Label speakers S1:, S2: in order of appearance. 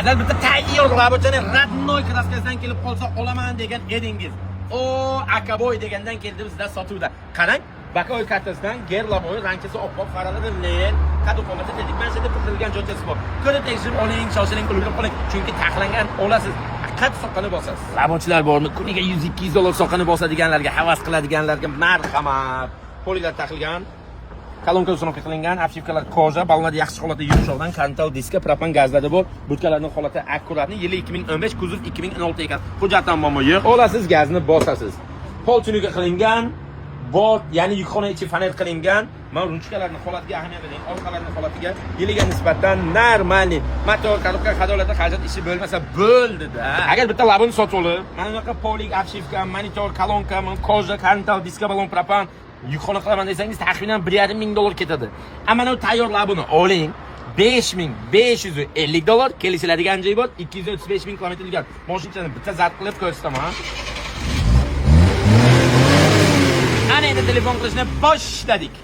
S1: Agar bitta tayyor Labochani родной краска sidan kelib qolsa olaman degan edingiz. O akaboy degandan keldi bizda sotuvda. Qarang, боковой kartasidan gerlaboy rankisi oppoq, faralari led, qad qomati dedik. Mana shu yerda bitilgan joychasi bor. Ko'rib tekshirib oling, shoshiling, ulgurib qoling, chunki taxlangan olasiz. Faqat soqqani bosasiz. Labochilar bormi? Kuniga 100-200 dollar soqqani bosadiganlarga, havas qiladiganlarga marhamat. Polilar taxilgan, kolonka установка qilingan, обшивка lar кожа, balonlar yaxshi holatda yumshoqdan, kantal diska, propan gazlari bor. Budkalarning holati аккуратный. Yili 2015, kuzov 2016 ekan. Hujjatdan muammo yo'q. Olasiz, gazni bosasiz. Pol tunuka qilingan, bort, ya'ni yukxona ichi фанер qilingan. Mana ruchkalarning holatiga ahamiyat bering, orqalarning holatiga yiliga nisbatan нормальный. Motor, коробка, hadolatda xarajat ishi bo'lmasa bo'ldi-da. Agar bitta Laboni sotib olib, mana bunaqa полик, обшивка, monitor, kolonka, mana кожа, kantal, diska, balon, propan yukxona qilaman desangiz, taxminan 1,5 ming dollar ketadi. A mana bu tayyor Laboni oling. 5550 dollar kelishiladigan joyi bor. 235 ming kilometr yurgan. Mashinani bitta zat qilib ko'rsataman. Ana endi telefon qilishni boshladik.